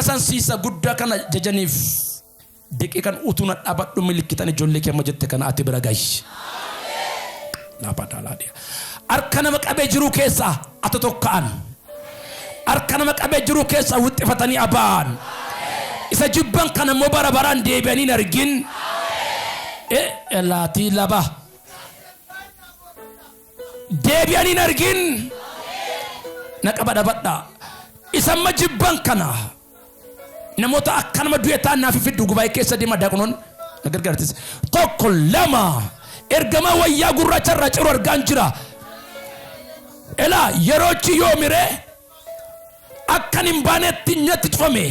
isaan siisa guddaa kana jajaniif daqiiqan utuu na dhaabadhu milikkitan ijoollee kee amma jette kana ati bira gahi. Laaphaadhaa. Harka nama qabee jiru keessaa ata tokka'an. Harka nama qabee jiru keessaa wixxifatanii aba'an. Isa jibban kana immoo bara baraan deebi'anii hin argin. Laatii laba. Deebi'anii hin argin. Na qaba dhabadhaa. Isa amma jibban kana namoota akka nama du'e ta'an naaf fiddu gubaa'ee keessa deema daaqnoon na gargaartis. Tokko lama ergamaa wayyaa gurraacha irraa ciru argaan jira. Elaa yeroochi yoomiree akkan hin baanetti natti cufame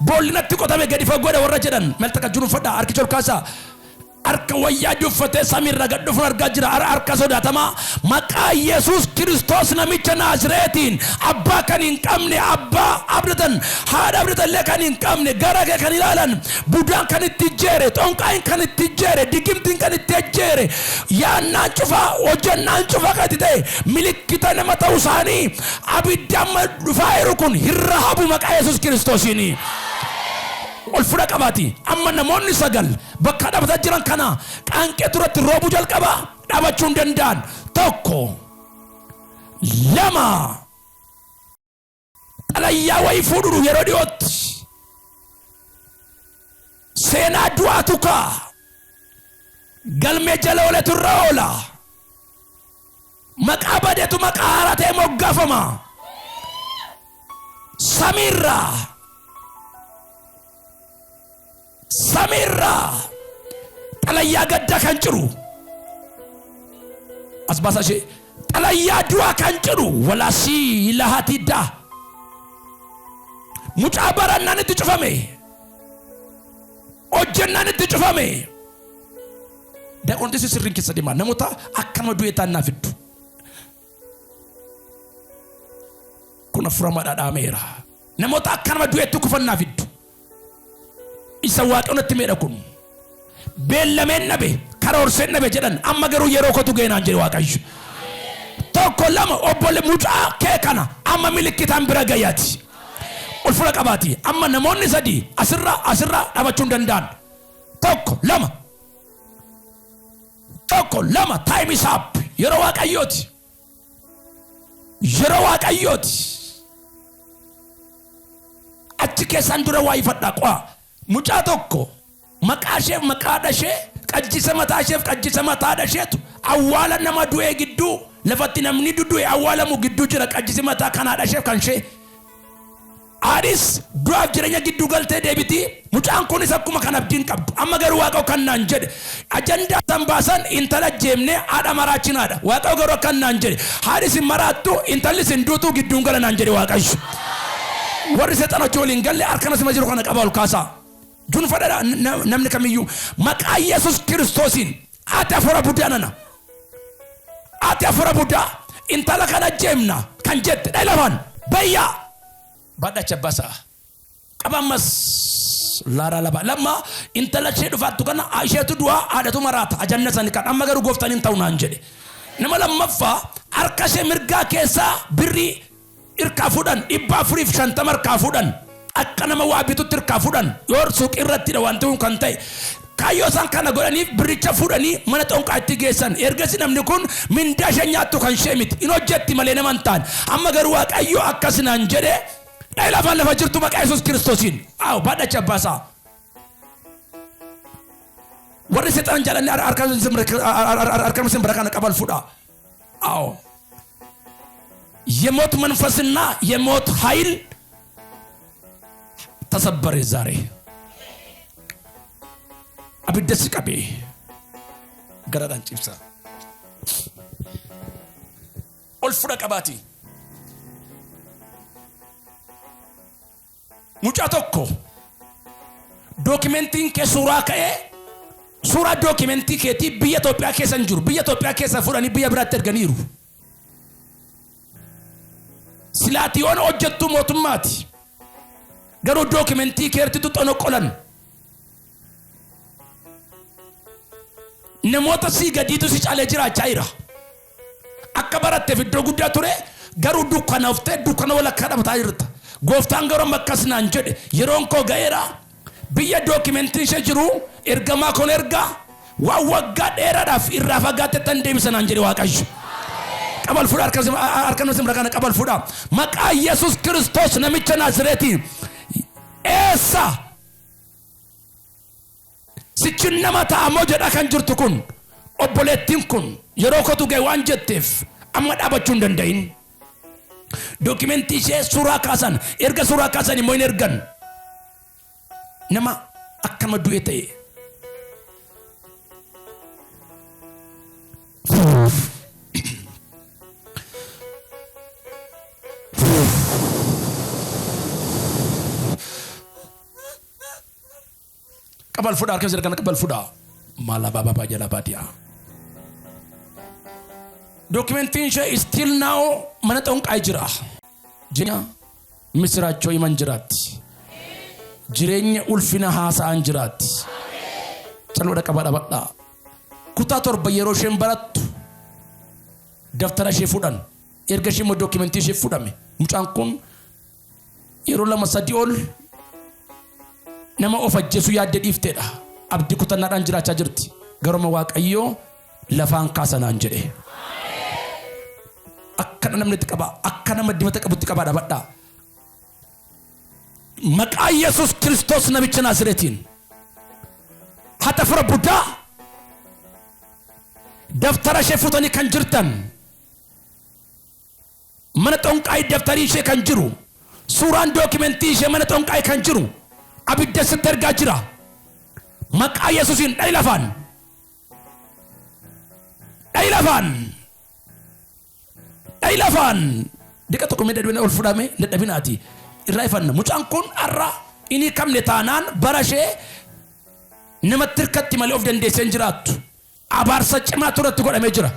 boolli natti qotame gadi fagoodha warra jedhan malta kan jiru uffadha harkicha ol kaasaa. Harka wayyaa adii uffatee samiirraa gad dhufuun argaa jira. Har- Harka sodaatamaa maqaa Yesuus Kiristoos namicha Naazreetiin abbaa kan hin qabne abbaa abdatan haadha abdatan illee kan hin qabne gara kee kan ilaalan budaan kan itti jeere xonqaayin kan itti jeere digimtiin kan itti ajjeere yaannaan cufaa hojjannaan cufaa kan itti ta'e milikkita nama ta'uu isaanii abidda amma dhufaa jiru kun hin rahabu maqaa Yesuus Kiristoosiin. Ol fudha qabaati. Amma namoonni sagal bakka dhaabbataa jiran kana qaanqee turatti roobuu jalqaba dhaabachuu hin danda'an. Tokko, lama, xalayyaa wayii fuudhu yeroo dhiyootti. Seenaa du'aatu ka'a. Galmee jala ooletu irra oola. Maqaa badetu maqaa haaraa ta'e moggaafama. Samiirraa samiirraa xalayyaa gaddaa kan jiru as baasaa ishee xalayyaa du'aa kan jiru walaasii lahatii daa mucaa barannaan itti cufame hojjennaan itti cufame. Daqoonti sirriin keessa deemaa namoota akkama du'e ta'an naa fiddu. Kun afurama dhadhaameera. Namoota akka nama du'etti kufan naa fiddu. Isa waaqayyoon natti meedha kun. Beellameen dhabe, karoorseen dhabe jedhan amma garuu yeroo kotu ga'e naan jedhe Waaqayyo. Tokko lama obbole mucaa kee kana amma milikkitaan bira gayaati. Ulfina qabaati. Amma namoonni sadii asirraa asirraa dhaabachuu hin danda'an. Tokko lama. Tokko lama time is up. Yeroo Waaqayyooti. Yeroo Waaqayyooti. Achi keessaan dura waa ifadhaa qo'a. Mucaa tokko maqaa isheef maqaa haadha ishee qajjisa mataa isheef qajjisa mataa haadha isheetu awwaala nama du'ee gidduu lafatti namni dudu'e awwaalamu gidduu jira qajjisi mataa kan haadha isheef kan ishee. Haadhis du'aaf jireenya gidduu galtee deebiti. Mucaan kunis akkuma kan abdiin qabdu. Amma garuu Waaqayyo kan naan jedhe ajandaa isaan baasan intala ajjeefnee haadha maraachinaadha. Waaqayyo garuu akkan naan jedhe haadhis hin maraattu intallis hin duutu gidduun gala naan jedhe Waaqayyo. Warri seexana hojii waliin galle harka nasima jiru kana qaba ol kaasaa. Junfadha namni kamiyyuu maqaa Yesuus Kiristoosiin ati hafuura budaa nana. Ati hafuura budaa intala kana ajjeefna kan jette dhahi lafaan bayyaa. Badhacha basa. Qaba ammas laara laba. Lamma intala ishee dhufaattu kana isheetu du'aa haadhatu maraata ajanna sani kan amma garuu gooftaan hin ta'u naan jedhe. Nama lammaffaa harka ishee mirgaa keessaa birrii irkaa fuudhan 450 harkaa fuudhan akka nama waa bitutti irkaa fuudhan yoo suuqii irrattidha wanti kun kan ta'e. Kaayyoo isaan kana godhaniif birricha fuudhanii mana xonqaatti geessan. Ergasii namni kun mindaa isheen nyaattu kan ishee miti. In hojjetti malee nama hin taane. Amma garuu Waaqayyo akkas naan jedhe dhahi lafaan lafa jirtu maqaa Yesuus Kiristoosiin. Aaw baadhacha abbaa isaa. Warri seexanan jaalanne harka simbira kana qaban fuudha. Aaw. የሞት መንፈስና የሞት ኃይል ተሰበረ ዛሬ። Abidda si qabee garaadhaan cibsa. Ol fudha qabaati. Mucaa tokko dookimentiin kee suuraa ka'ee suuraa dookimentii keetii biyya Itoophiyaa keessa hin jiru. Biyya Itoophiyaa keessa fuudhanii biyya biraatti erganiiru. Silaatiyoon hojjettuu mootummaati. Garuu dookimentii keertitu xonoqolan. Namoota sii gadiitu si caalee jiraachaa jira. Akka baratteef iddoo guddaa ture garuu dukkana oftee dukkana walakkaa dhabataa jirta. Gooftaan garuu amma akkas naan jedhe, yeroon koo ga'eera. Biyya dookimentiin ishee jiru ergamaa koon ergaa waan waggaa dheeraadhaaf irraa fagaatte tan deebisa naan jedhe Waaqayyo. Qabal fuudha, harka nama simra kana qabal fuudha. Maqaa Yesuus Kiristoos namicha Naazireetiin, eessa sichin nama ta'amoo jedha kan jirtu kun, obboleettiin kun yeroo kotu ga'e waan jetteef amma dhaabachuu hin danda'in. Dookimentii ishee suuraa kaasan, erga suuraa kaasan immoo hin ergan. Nama akkama du'e ta'e. Qabal fuudha, harka jira kana qabal fuudha. Maala baabaa jala baadiyaa. Dookimentiin ishee still now mana xonqaa jira. Jireenya misiraachoo himan jiraatti. Jireenya ulfina haasa'an jiraatti. Caloodha qabaa dhabadhaa. Kutaa 7 yeroo isheen barattu daftara ishee fuudhan. Erga ishee immoo dookimentii ishee fuudhame. Mucaan kun yeroo 2 3 ol nama of ajjeesuu yaadde dhiifteedha. Abdii kutannaadhaan jiraachaa jirti. Garuma Waaqayyoo lafaan kaasanaan jedhe. Akka namni itti qaba, akka nama dibata qabutti qabaa dhabadhaa. Maqaa Yesuus Kiristoos namicha Naasireetiin. Hata fura budaa daftara ishee fuutanii kan jirtan, mana xonqaayii daftarii ishee kan jiru, suuraan dookimentii ishee mana xonqaayii kan jiru, abidda sitti ergaa jira. Maqaa Yesuusiin dha'i lafaan. Dha'i lafaan. Dha'i lafaan. Diqa tokko mee dadhabina ol fudhame dadhabinaati. Irraa ifanna. Mucaan kun har'a inni kamne taanaan bara ishee namatti hirkatti malee of dandeessee hin jiraattu. Abaarsa cimaa turatti godhamee jira.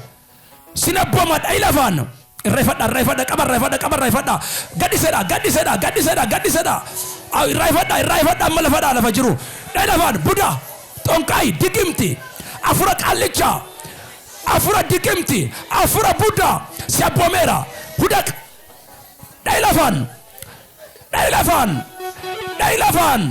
Sin abbooma, dha'i lafaan. Irra ifadha, irra ifadha, qaba, irra ifadha, qaba, irra ifadha. Gadhisedha, gadhisedha, gadhisedha, gadhisedha. Irra ifadha, irra ifadha, amma lafadha lafa jiru. Dha'i lafaan, buda, xonqaayi, digimti, afura qaallicha, afura digimti, afura buda, si abboomeera. Hudaq, dha'i lafaan. Dha'i lafaan! Dha'i lafaan!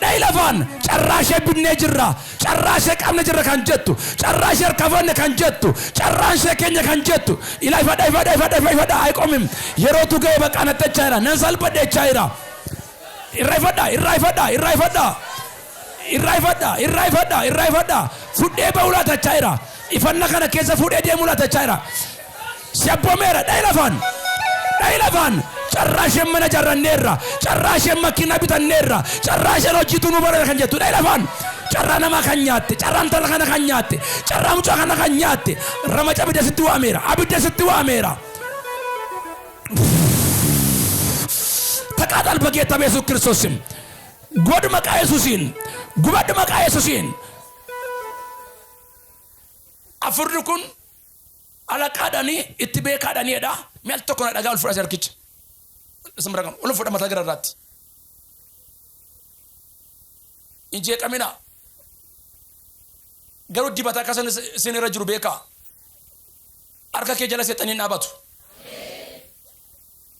Dha'i lafaan! Carraa ishee binnee jirra. Carraa ishee qabne jirra kan jettu. Carraa ishee harkaa fudhanne kan jettu. Carraan ishee keenya kan jettu. Ilaa ifadha, ifadha, ifadha, ifadha, ifadha. Ayiqoomim. Yerootu ga'e baqaa natti jechaa jira. Nan salphadhe jechaa jira. Irraa ifadha, irraa ifadha, irraa ifadha. Irraa ifadha, irraa ifadha, irraa ifadha. Fudhee ba'uu laata jechaa jira. Ifanna kana keessa fuudhee deemuu laata jechaa jira. Si abboomeera, dha'i lafaan. Dha'i lafaan. Carraa isheen mana ijaarranneerra. Carraa isheen makiinaa bitanneerra. Carraa isheen hojiitu nu bareera kan jettu, dha'i lafaan. Carraa namaa kan nyaatte. Carraa intala kana kan nyaatte. Carraa mucaa kana kan nyaatte. Ramaca abidda sitti waameera. Abidda sitti waameera. ተቃጠል በጌታ በኢየሱስ ክርስቶስ ስም። ጎድ maqaa Yesuusiin. Gubadhu maqaa Yesuusiin. Afurri kun alaqaadhanii itti beekaadhaniidha. Mi'a al tokko na dhagaa, ol fudhate harkicha. Isin bira ol fudha mataa gara irraatti. Hin jeeqamina. Garuu dibata akka isin irra jiru beekaa. Harka kee jala seexanii hin dhaabatu.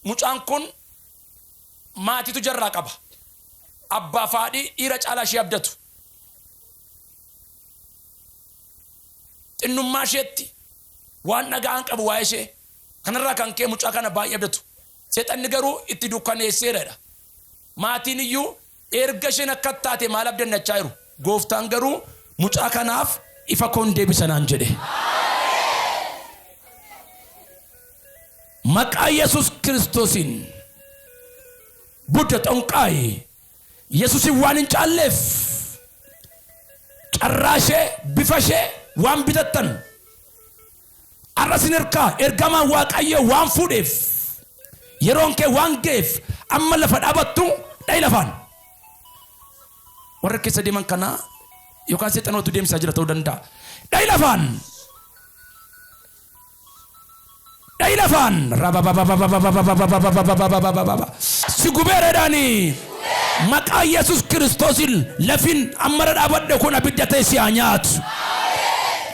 Mucaan kun maatiitu jarraa qaba. Abbaa fi haadhi dhiira caalaa ishee abdatu. Xinnummaa isheetti waan dhaga'an qabu waa'ee ishee. Kanarraa kan ka'e mucaa kana baay'ee abdatu. Seexanni garuu itti dukkaneesseeradha. Maatiin iyyuu erga isheen akka taate maal abdannachaa jiru. Gooftaan garuu mucaa kanaaf ifa koon deebisa naan jedhe. Maqaa Yesuus Kiristoosiin, budda xonqaayi Yesuusin waan hin caalleef, carraa ishee, bifa ishee waan bitattan, har'a sin harkaa ergamaan Waaqayyoo waan fuudheef, yeroon kee waan ga'eef, amma lafa dhaabattu, dha'i lafaan. Warra keessa deeman kana yookaan seexanootu deemsaa jira ta'uu danda'a. Dha'i lafaan. Dha'i lafaan. Rababababababababababababababababa. Si gubeeredhaani. Maqaa Yesuus Kiristoosiin lafin amma irra dhaabadhe kun abidda ta'e si haa nyaatu.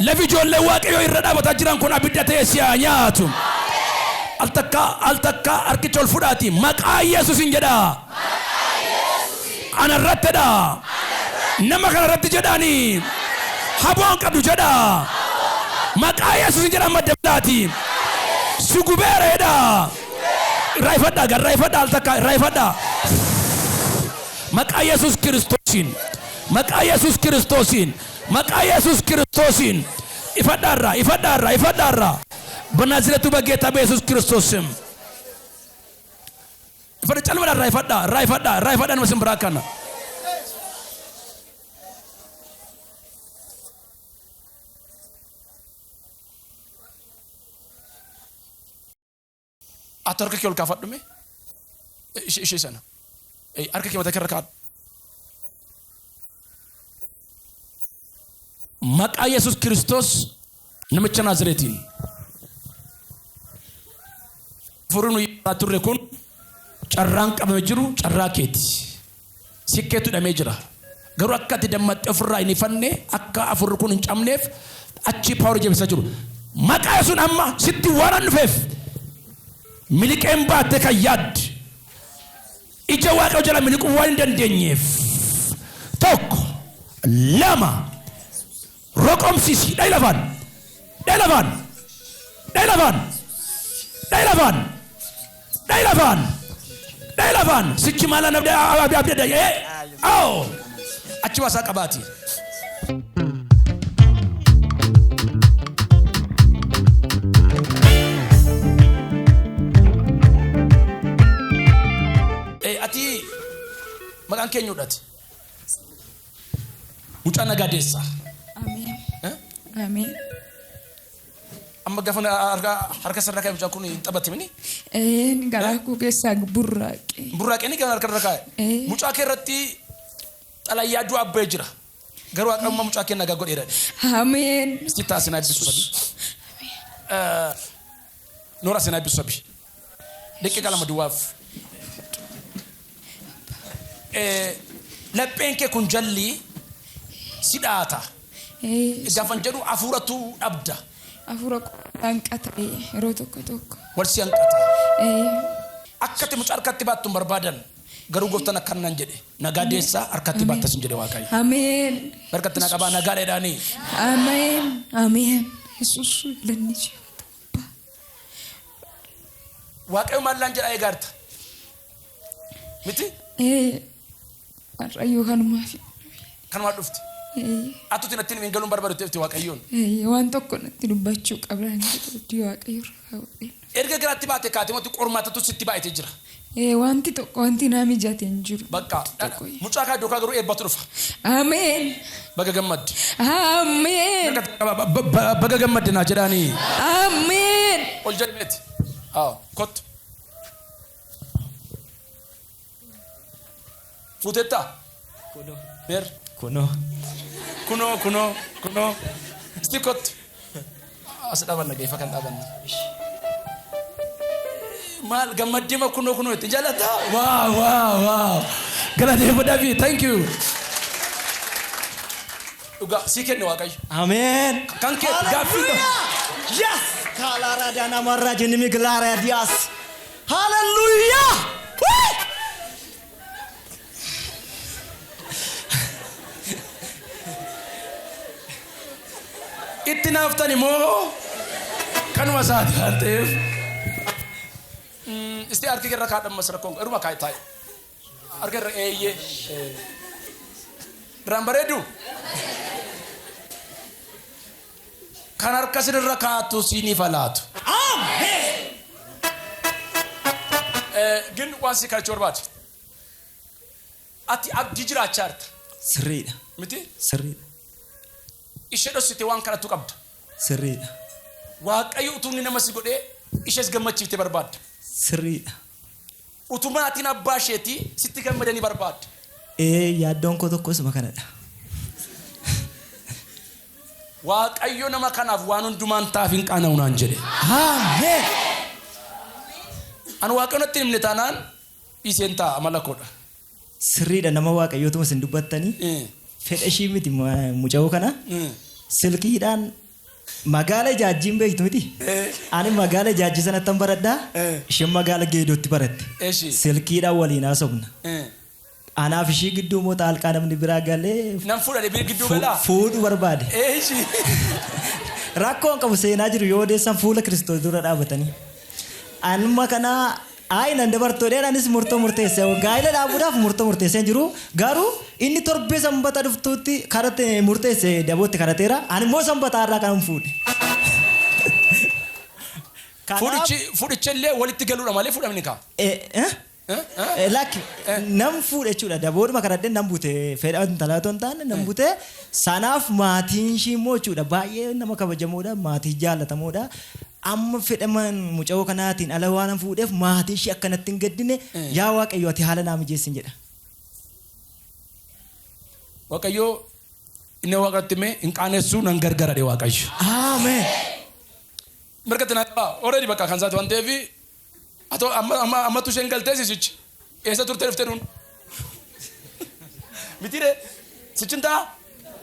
Lafi ijoollee Waaqayyoo irra dhaabataa jiran kun abidda ta'e si haa nyaatu. Al takkaa al takkaa harkicha ol fudhaati maqaa Yesuusin jedhaa. Ana irratti jedhaa. Nama kana irratti jedhaani. Haboon qabdu jedhaa. Maqaa Yesuusin jedhaa madda bilaati. Si gubeera jedhaa. Irraa ifadhaa garraa ifadhaa al takkaa irraa ifadhaa. Maqaa Yesuus Kiristoosiin. Maqaa Yesuus Kiristoosiin. Maqaa Yesuus Kiristoosiin. Ifadhaa irraa ifadhaa irraa ifadhaa irraa. በናዝሬቱ በጌታ በኢየሱስ ክርስቶስ ስም ifadha calmadha irraa ifadha irraa ifadha irraa ifadha nama sin biraa kana. Ati harka kee ol kaafadhu mee ishee sana harka kee mataa kee irra kaa'adhu. Maqaa Yesuus Kiristoos namicha Naazireetiin. Hafuurri nuyi irraa turre kun carraan qabame jiru carraa keeti. Sikkeetu hidhamee jira. Garuu akka ati dammaxxee ofirraa hin ifanne akka hafuurri kun hin cabneef achi power jabeessaa jiru. Maqaa Yesuun amma sitti waan an dhufeef miliqeen baattee kan yaadde ija Waaqayyo jala miliquu waan hin dandeenyeef tokko lama roqomsiisi dhayi lafaan dhayi lafaan dhayi lafaan dhayi lafaan dhayi lafaan dhayi lafaan sichi maala nabde abde abde ee awo achi baasaa qabaati. Ati maqaan keenyuudha ati? Mucaa nagaa deessaa. Ameen. Ameen. Amma gaafa harka sirra kaa'e mucaan kun hin taphate mini? Een garaa koo keessaa burraaqe. Burraaqee ni gaafa harka irra kaa'e. Mucaa kee irratti xalayaa du'aa ba'ee jira. Garuu Waaqayyo amma mucaa kee nagaa godheera. Ameen. Isti ta'a sinaa eebbisu sabi. Noora sinaa eebbisu sabi. Daqiiqaa lama duwwaaf. Lapheen kee kun jalli si dhaata. Gaafan jedhu hafuuratu dhabda. Hafuura hanqata yeroo tokko tokko. Wal si hanqata. Akka ati mucaa harkatti baattu hin barbaadan. Garuu gooftaan akkana naan jedhe. Nagaa deessaa harkatti baatta sin jedhe Waaqayyo. Ameen. Harkatti na qabaa nagaa dheedhaanii. Ameen. Ameen. Yesuus galanni siif haa ta'u abbaa. Waaqayyo maal naan jedhaa eegaarta? Miti? Ee. Waaqayyo kanumaaf. Kanumaa dhufte. Ee. Atuti natti hin galuun barbaadu itti Waaqayyoon. Ee, waan tokko natti dubbachuu qabda hin jedhu abdii Waaqayyo irraa kaawwadheen. Erga garaatti baate kaatee wanti qormaatatu sitti baay'atee jira. Ee, wanti tokko wanti naa mijate hin jiru. Bakka Tokko. mucaa kaa duukaa garuu eebbatu dhufa. Ameen. Baga gammadde. Ameen. Baga gammadde naa jedhaanii. Ameen. Ol jedhi meeti. Haa kottu. Fuutettaa? Kunoo. Beer. Kunoo. Kunoo kunoo kunoo. Isti kottu. As dhaabanna geeffa kan dhaabanna. Maal gammaddima kunoo kunoo itti jaalataa? Waaw waaw waaw. Galateeffadhaafi thank you. Dhugaa sii kenne Waaqayyo. Ameen. Kan kee gaaffii qabu. Yes! Kaalara dana marra jenimi glara dias. Hallelujah! Woo! Itti naaftani moo kanuma isaati waan ta'eef. Isti harki irra kaadhan mas rakkoon iruma kaa'e taa'e. Harka irra eeyyee. Irraan bareedu. Kan harka isinirra kaa'atu siiniif haa laatu. Ameen! Gin waan si kadhachuu barbaade. Ati abdii jiraachaa jirta. Sirriidha. Miti? Sirriidha. Ishee dhossitee waan kadhattu qabda. Sirriidha. Waaqayyo utuu inni nama si godhee ishees gammachiiftee barbaadda. Sirriidha. Utuu maatiin abbaa isheetii sitti gammadanii barbaadda. Ee yaaddoon koo tokko isuma kanadha. Waaqayyo nama kanaaf waan hundumaan ta'aaf hin qaana'u naan jedhe. Ameen. Ani Waaqayyo natti hin himne taanaan dhiiseen taa'a amala koodha. Sirriidha nama Waaqayyootuma isin dubbattanii fedha ishii miti mucayoo kana silkiidhaan Magaala Ijaajjiin beektu miti? Ani magaala Ijaajjii sanattan baradha. Isheen magaala Geedootti baratte. Eshi. Silkiidhaan waliin haasofna. Anaaf ishii gidduu immoo xaalqaa namni biraa galee Nan fuudha deebiin gidduu galaa. fuudhu barbaade. Eshi. Rakkoon qabu seenaa jiru yoo odeessan fuula Kiristoos dura dhaabatanii. Anuma kana ayi nan dabartoodhaan anis murtoo murteesse. Gaa'ela dhaabuudhaaf murtoo murteessee jiru. Garuu inni torbee sanbata dhuftuutti karate murteesse dabootti karateera. Ani immoo sanbata har'aa kanan fuudhe. Kanaaf Fuudhichi fuudhicha illee walitti galuudha malee fuudhamni kaa. eh, eh? Lakki nan fuudhe jechuudha. Daboodhuma karadhee nan bute fedha intalaa otoo hin taane nan bute. Sanaaf maatiin ishii immoo jechuudha baay'ee nama kabajamoodha maatii jaallatamoodha. Amma fedhaman mucayoo kanaatiin ala waan an fuudheef maatiin ishii akkanatti hin gaddine yaa Waaqayyo ati haala naa mijeessin jedha. Waaqayyo inni waaqatti mee hin qaanessuu nan gargara dhe Waaqayyo. Ameen. Mirgatti naa qabaa already bakka kan isaati waan ta'eef atoo amma amma ammattu isheen galtee sichi eessa turte dhufte nuun miti ree sichi hin ta'a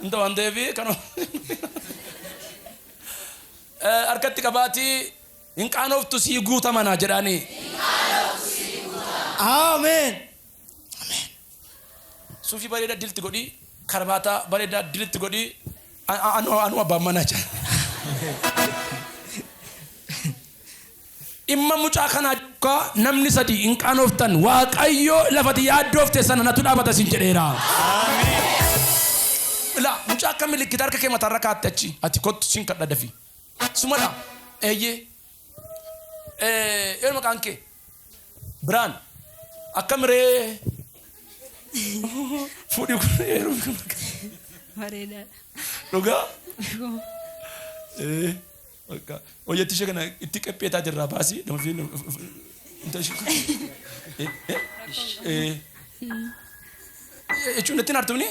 hin ta'a waan ta'eef kan harkatti qabaatii hin qaanoftu sii guutama naa jedhaanii. Ameen. Suufii bareedaa dilitti godhii karbaataa bareedaa dilitti godhii anu anu abbaan manaa jira. Dhimma mucaa kanaa duukaa namni sadii hin qaanoftan Waaqayyo lafati yaaddoofte sana natu dhaabata sin jedheera. Ilaa mucaa akka milikkita harka kee mataarra kaatte achi ati kottu sin kadha dafi. Sumadha eeyyee. Eenyu maqaan kee? Biraan akkam ree? Fuudhi kun heerumi kun. Bareedaadha. Dhugaa? Ee, bakka hojjetti ishee kana itti qepheetaa jirraa baasii nama fi inta ishee. Ee, ee. Jechuun natti hin aartumni?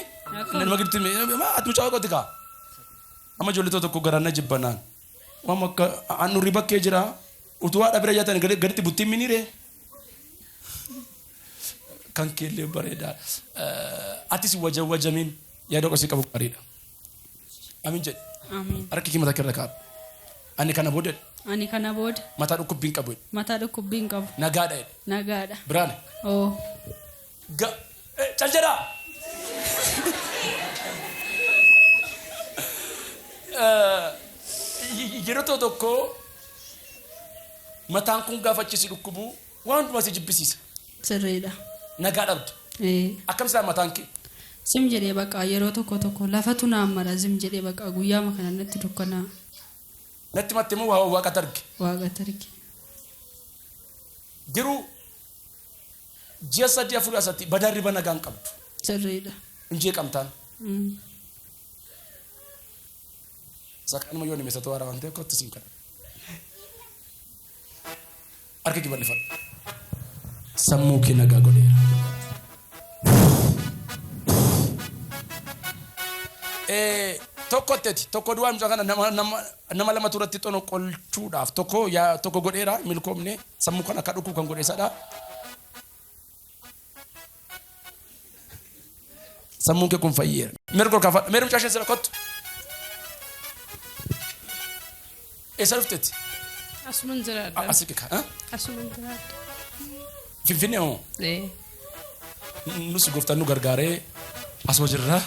Nama gidduutti ati mucaa waaqooti kaa. Amma ijoollee tokko tokko garaan na jibbanaan. Waan akka handhuurri bakkee jira. Utuu haadha bira jiraatan gaditti buttiin miniire. Kan keellee bareedaa. Atis waja wajamiin yaada qosii qabu gaariidha. Amiin jedhi. Amiin. Harki kee mataa keerra kaa'adhu. Ani kana booda Ani kana booda mataa dhukkubbii hin qabu. mataa dhukkubbii hin qabu. Nagaadha jedhe. Nagaadha. Biraan. Oo. Ga cal jedhaa. Yeroo tokko tokko mataan kun gaafa achi si dhukkubu waan hundumaa si jibbisiisa. Sirriidha. Nagaa dhabda. Ee. Akkam silaa mataan kee? Sim jedhee baqa yeroo tokko tokko lafatu naan mara zim jedhee baqa guyyaama kana natti dukkanaa. Natti matte immoo waa waaqatu arge. Waaqatu arge. Garuu ji'a sadii afurii asatti badaa riba nagaa hin qabdu. Sirriidha. Hin jeeqamtaan. Isa kanuma yoo nimesa to'ara waan ta'eef kottu siin kadha. Harka kee bal'ifadhu. Sammuu kee nagaa godheera. Tokko itti tokko du'aa mucaa kana nama nama nama lamatu irratti xonoqolchuudhaaf tokko yaa tokko godheera milkoomne sammuu kana akka dhukkubu kan godhe isadha. Sammuun kee kun fayyeera. Mirga ol kaafadhu. Meerri mucaa isheen sira kottu. Eessa dhuftetti? Asuman jiraadha. Asii kika. Asuman jiraadha. Finfinnee hoo? Ee. Nus gooftaan nu gargaaree asuma jirra.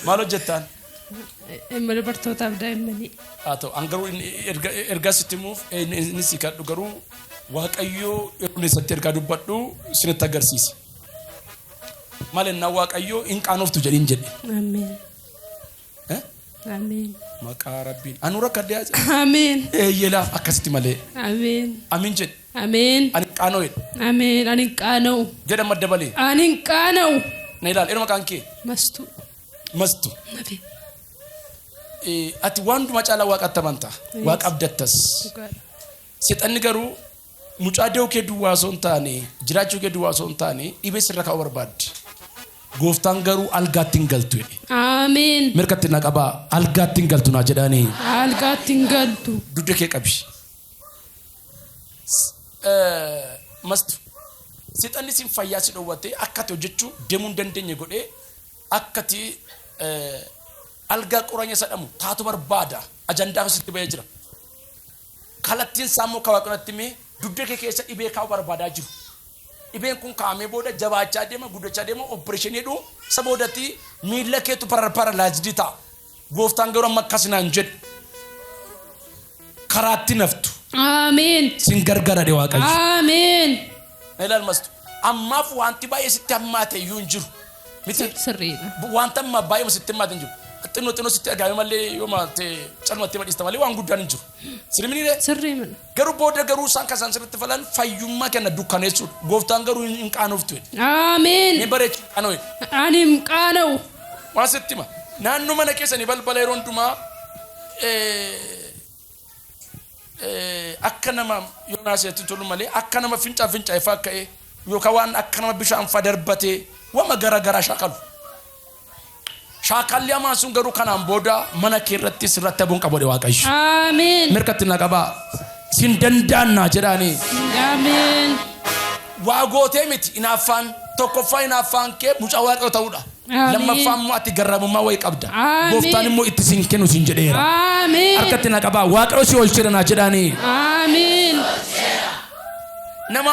Maal hojjettaan? Dhimma dubartootaaf daa'immanii. Haa ta'u an garuu inni erga ergaa sitti himuuf inni inni si kadhu garuu Waaqayyo yeroo inni isatti ergaa dubbadhu isinitti agarsiisa. Maal ennaa Waaqayyo hin qaanoftu jedhiin jedhe. Ameen. Eh? Ameen. Maqaa Rabbiin. Anuu rakkadhee as. Ameen. Eeyyelaa akkasitti malee. Ameen. Amiin jedhe. Ameen. Ani hin qaanoo jedhe. Ameen. Ani hin qaana'u. Jedha madda balee. Ani hin qaana'u. Na ilaali. Eenyu maqaan kee? Mastuu. Mastu. Nafi. Ati waan hundumaa caalaa waaqatti amanta. Waaqa abdattas. Dhugaadha. Seexanni garuu mucaa de'uu kee duwwaa osoo hin taane, jiraachuu kee duwwaa osoo hin taane, dhibee sirra kaa'uu barbaaddi. Gooftaan garuu algaatti hin galtu jedhe. Ameen. Mirkatti na qabaa algaatti hin galtu naa jedhaanii. Algaatti hin galtu. Dugda kee qabi. Mastu. Seexanni sin fayyaa si dhowwatee akka ati hojjechuu deemuu hin dandeenye godhee akka ati Algaa quranya sadhamu taatu barbaada. Ajandaa sitti ba'ee jira. Kallattiin isaa immoo kan waaqatti mee dugda kee keessa dhibee kaa'u barbaadaa jiru. Dhibeen kun kaa'amee booda jabaachaa deema, guddachaa deema, opereeshinii jedhu isa boodatti miilla keetu paralaayizidii ta'a. Gooftaan garuu amma akkas naan jedhe. Karaatti naftu. Ameen. Sin gargaara de Waaqayyo. Ameen. Ilaal mastu. Ammaaf wanti baay'ee sitti hammaate iyyuu hin jiru. Miti Sirriidha. wanta amma baay'ee sitti hammaate hin jiru. Xinnoo xinnoo sitti dhagahame malee yoo maate calmattee madhiista malee waan guddaan hin jiru. Sirrii Sirrii mana. Garuu booda garuu isaan kan isaan sirriitti falan fayyummaa kenna dukkaneessuudha. Gooftaan garuu hin qaanoftu jedhe. Ameen. Ni bareechu hin qaanoo jedhe. Ani hin qaana'u. Waan sitti hima. Naannoo mana keessanii balbala yeroo hundumaa akka nama Yoonaas itti tolu malee akka nama fincaa fincaa'e fa'aa ka'ee yookaan waan akka nama bishaan fa'aa darbatee wama gara garaa shaakalu. Shaakalli hamaan sun garuu kanaan booda mana kee irratti sirratti habuun qabu jedhe Waaqayyo. Ameen. Mirkatti na qabaa. Sin danda'annaa jedhaanii. Ameen. Waa gootee miti hinaaffaan tokkoffaa hinaaffaan kee mucaa Waaqayyoo ta'uudha. Ameen. Lammaffaa immoo ati garraamummaa wayii qabda. Ameen. Gooftaan immoo itti sin kennu sin jedheera. Ameen. Harkatti na qabaa. Waaqayyo si oolcheera naa jedhaanii. Ameen. Nama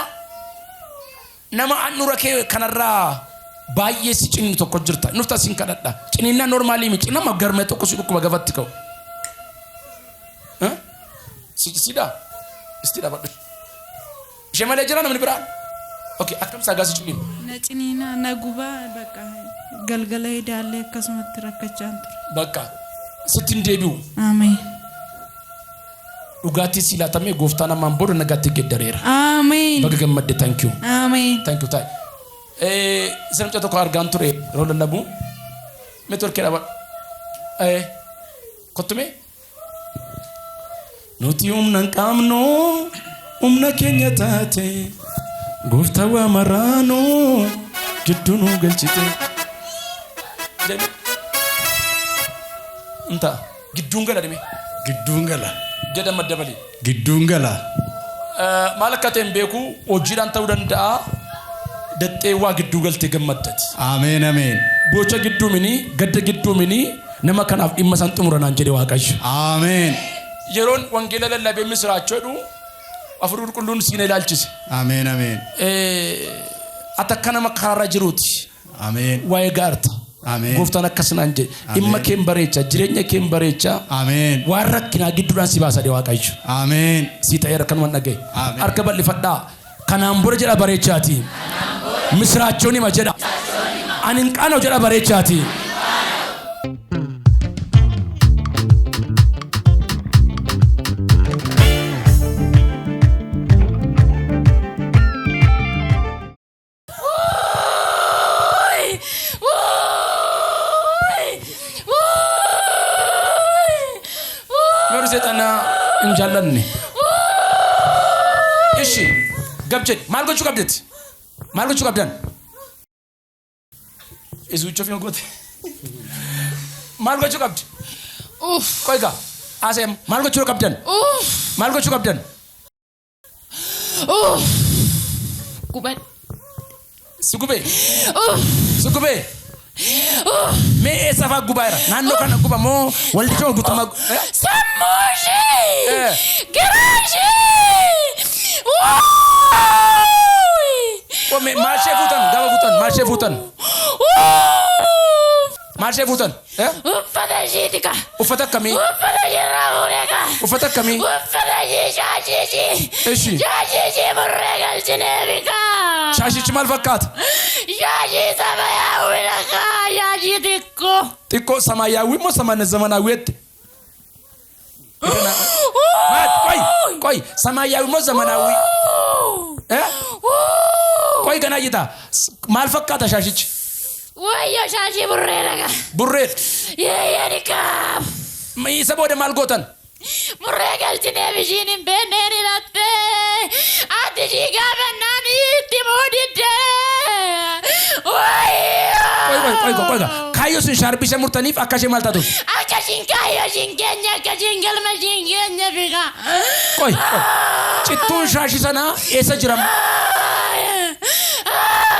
nama handhuura kee kanarraa baay'ee si ciniinu tokko jirta. Nufta sin kadhadha. Ciniinnaa normaalii miti. Nama garmee tokko si dhukkuba gafatti ka'u. Sidhaa? Isti dhaabadhu. Ishee malee jira namni biraa? Okay, akkam saagaa si ciniinu? Na ciniinaa na gubaa bakka galgala hedaallee akkasumatti rakkachaan ture. Bakka sitti hin deebi'u. Ameen. Dhugaatii si laatamee gooftaan ammaan booda nagaatti geeddareera. Ameen. Baga gammadde, thank you. Ameen. Thank you taa'e. Isa mucaa tokko argaan ture yeroo lallabu. Networkii dhaabadhu. Kottu mee. Nuti humna hin qabnu, humna keenya taate, gooftaa waa maraanu gidduu nu galchite. Jedhame. Inta gidduun gala dhime. Gidduun gala. Jedha madda malee. Gidduun gala. Maal akka ta'e hin beeku, hojiidhaan ta'uu danda'a. Daxxee waa gidduu galtee gammaddati. Ameen ameen. Gocha gidduu mini, gadda gidduu mini, nama kanaaf dhimma isaan xumuranaan jedhe Waaqayyo. Ameen. Yeroon wangeela lallabee misiraachoo jedhu Hafuurri Qulqulluun siina ilaalchise. Ameen ameen. Ati akka nama karaarra jiruuti. Ameen. Waa'ee gaarta. Ameen. Gooftaan akkas naan jedhe. Dhimma Ameen. kee hin bareecha, jireenya kee hin bareecha. Ameen. Waan rakkinaa gidduudhaan si baasa jedhe Waaqayyo. Ameen. Sii ta'eera kanumaan dhagaye. Ameen. Harka bal'ifadhaa. Kanaan booda jedha bareechaati. Misiraachoon hima jedha. Ani hin qaana'u jedha bareechaati. Warri seexanaa hin jaallanne. Ishi gab jedhi, maal gochuu qabdetti? Maal gochuu qabdan? Isuuchoo fi goote. Maal gochuu qabdi? Uff. Qoy gaa. Haasa'e, maal gochuu qabdan? Uff. Maal gochuu qabdan? Uff. Gubadhe. Si gubee? Uff. Si gubee? Mee eessa fa'aa gubaa jira? Naannoo kana guba moo waldicha guutummaa? Sammuu ishee. Garaa ishee. Mee maal ishee fuutan? Gaafa fuutan maal ishee fuutan? Maal ishee fuutan? Uffata isheeti ka. Uffata akkamii? Uffata isheerraa fuunee ka. Uffata akkamii? Uffata ishee, shaashii ishee. Ishi. Shaashii ishee murree galchineefi ka. Shaashichi maal fakkaata? Shaashii samayaawwiidha ka. Shaashii xiqqoo. Xiqqoo samayaawwii moo samana zamanaawwiitti? Maal? Qoy qoy, samayaawwii moo zamanaawwii? Qoy ganaa jita. Maal fakkaata shaashichi? Wayyo, shaashii burreedha ka. Burreedha. Yeeyyani ka. Isa booda maal gootan? Murree galchineef, ishiin hin beekneen hidhattee. Ati ishii gaafannaan itti muudiddee. Qoy qoy qoy qoy qoy. Kaayyoo sun shaarbii ishee murtaniif akka ishee maal taatuuf? Akka ishiin kaayyoo ishiin keenya, akka ishiin galma ishiin keenya fiqa. Qoy qoy. Cittuun shaashii sanaa eessa jira?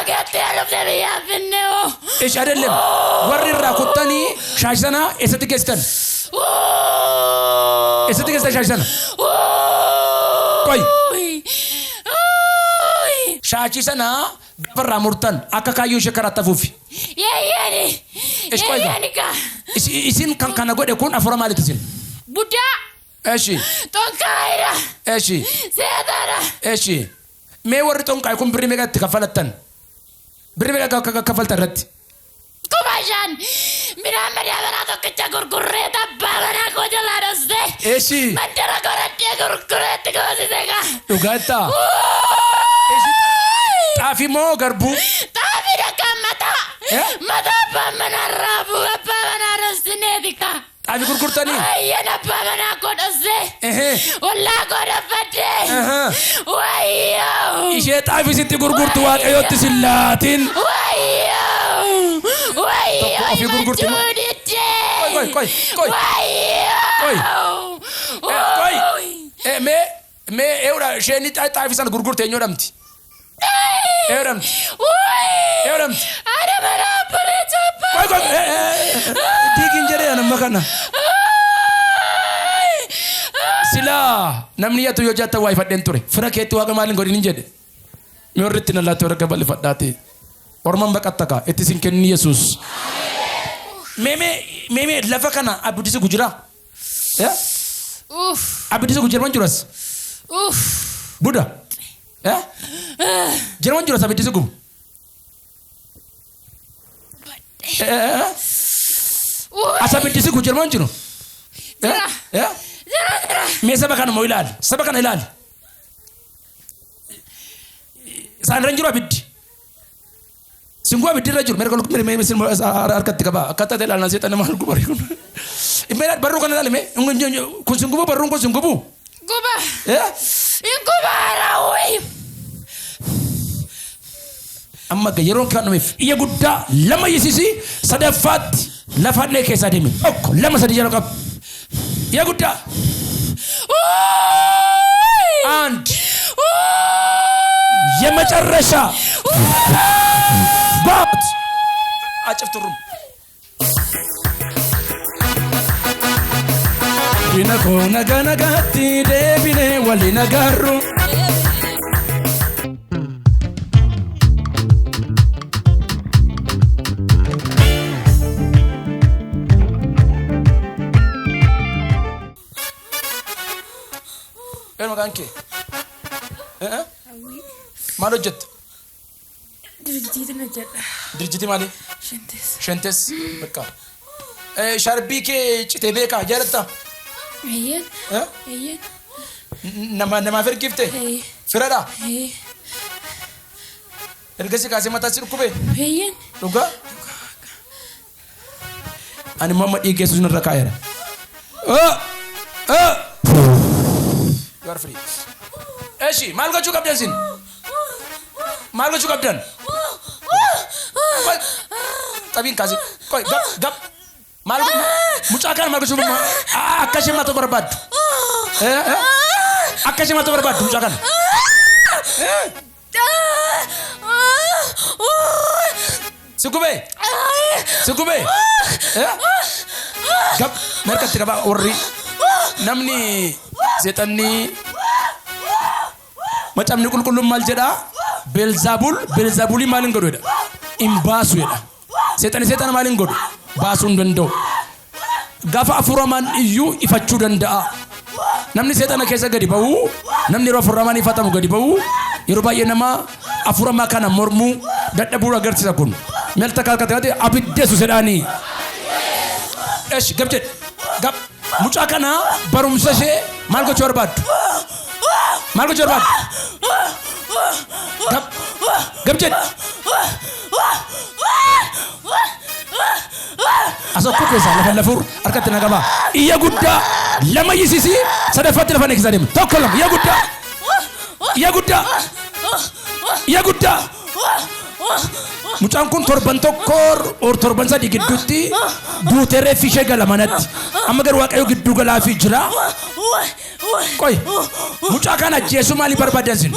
Gattee dhufte biyyaan finne hoo. Ishi adelem warri irraa kuttanii shaashii sana eessatti geessitan? Eessatti geessitan shaashii sana? Qoy. Shaashii sana gaafa irraa murtan akka kaayyoo ishee karaatti hafuufi. Yeeyyeeni. Ishi qoy gaa. Yeeyyeeni kaa. Isin kan kana godhe kun afuura maaliiti isin? Budaa. Eshi. Xonqaayidha. Eshi. Seexana. Eshi. Mee warri xonqaayi kun birrii meeqa itti kaffalattan? Birrii meeqa kaffaltan irratti? 5,000 midhaan madaabaraa tokkicha gurgurree abbaa manaa koo jalaa dhossee. Eshi. Mandara godhadhee gurgureetti goosise kaa. Dhugaa jettaa? Xaafii moo garbuu? Xaafii dhaqaan mataa. Mataa abbaan manaa raafuu abbaa manaa dhossineeti kaa. Xaafii gurgurtanii? Ayyan abbaa manaa koo dhossee. Ehee. Ollaa koo dhabbadhee. Wayyoo. Ishee xaafii sitti gurgurtu Waaqayyootti sin laatin. Wayyoo. Wayyoo. Tokko ofii gurgurti moo? Himachuu diddee. Qoy qoy qoy. Qoy. Wayyoo. Qoy. Mee mee eewudha isheen xaafii sana gurgurte eenyu jedhamti? Eenyu jedhamti? Eenyu jedhamti? Haadha manaa obboleessa abbaa. Qoy qoy. Diigiin jedhee anamma kana. Silaa namni yatu yoo jatta waa ifadheen ture. Fira keetti waaqa maaliin godhin hin jedhe. Mee warri itti na laatti warra bal'ifadhaati. Orman baqatta kaa itti sin kenni Yesuus. Mee mee mee lafa kana abiddi si gujira. Abiddi si gujira man jiras. Buda. Jira man jiras abiddi si gubu. As abiddi si gubu jira man jiru. Mee saba kana moo ilaali. Saba kana ilaali. Isaan irra hin jiru abiddi. Singuu abiddi irra jiru. Mirga mirga mirga sin harkatti qaba. Akkaataa ta'e ilaalna seexanni maal guba kun. Mee barruu kana ilaali mee. Kun sin gubu barruun kun sin gubu. Guba. Hin gubaara wayi. Amma ga yeroon kan dhumeef iyya guddaa lama iyyisiisi sadaffaatti lafa hadhee keessaa deemi. Tokko lama sadi jala qabu. Iyya guddaa. አንድ የመጨረሻ ባት አጭፍትሩም Diina koo nagaa nagaatti deebinee waliin agarru. Eenyu maqaan kee? Maal hojjetta? Dirjiitiin hojjedha. Dirjitii maali? Shantes. Shantes. Bakka. Sharbii kee citee beekaa jaalattaa? Eeyyeen. Eeyyeen. Nama namaaf ergifte? Firadha? Ergasii kaasee mataa si dhukkube? Eeyyeen. Dhugaa? Ani immoo amma dhiiga Yesuus narra kaa'eera. You are free. Eshi maal gochuu qabdan isin? Maal gochuu qabdan? Xabiin kaasi. Qoy gab gab. Maal mucaa kana maal gochuu akka ishee maaltu barbaaddu? Akka ishee maaltu barbaaddu mucaa kana? Si gubee? Si gubee? Gab markatti qabaa warri namni seexanni macaafni qulqulluun maal jedhaa? Beelzaabul Beelzaabulii maal hin godhu jedha? Hin baasu jedha. Seexanni seexana maal hin godhu? Baasuu hin danda'u. Gaafa hafuuramaan iyyuu ifachuu danda'a. Namni seexana keessa gadi ba'u, namni yeroo hafuuramaan ifatamu gadi ba'u, yeroo baay'ee nama hafuuramaa kana mormuu dadhabuu agarsiisa kun. Melta kalkatee abidda Yesuus jedhaanii. Eshi gab jedhe gab mucaa kana barumsa ishee maal gochuu barbaaddu? Maal gochuu barbaaddu? Gab gab jedhe. Asokkuu keessaa lafa lafuur harkatti na qabaa. Iyya guddaa lama iyyisiisii sadaffaatti lafa neekisaa deemu. Tokko lama iyya guddaa. Iyya guddaa. Iyya guddaa. Mucaan kun torban tokko or torban sadii gidduutti duutee reeffi ishee gala manatti. Amma garuu Waaqayyo gidduu galaafii jira. Qoy. Mucaa kana ajjeesuu maaliif barbaaddan isin?